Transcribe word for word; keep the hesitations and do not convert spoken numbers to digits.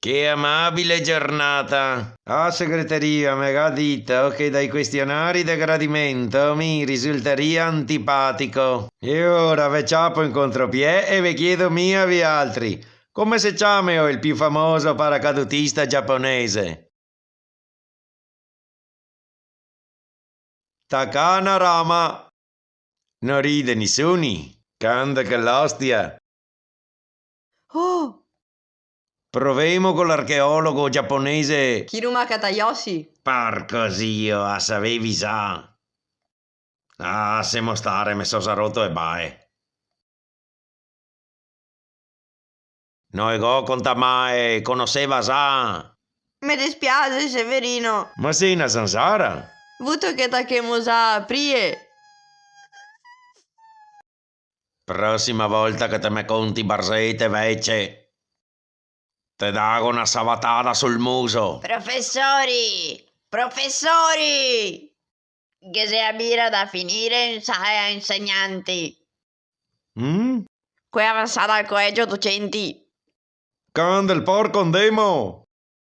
Che amabile giornata! A segreteria me ga dito che dai questionari de gradimento mi risultaria antipatico. E ora ve ciapo in contropiè e ve chiedo mi a vialtri, come se ciameo el più famoso paracadutista giaponese? Takanarama. No ride nisuni. Canda che l'ostia. Oh! Provemo co l'archeologo giaponese. Kiruma Katayoshi. Porco zio, a savevi za. Ah, semo stare, me so za roto e bae. No e go contà mae, conoseva za. Me despiase, Severino. Ma sì na zanzara? Vuto che tachemo za a prie? Prosima volta che te me conti barzete vece, te dago na savatada sul muso. Profesori! Profesori! Ghe xe a bira da finire in sala insegnanti. Mm? Quea avanzada al colegio docenti. Can del porco, ndemo!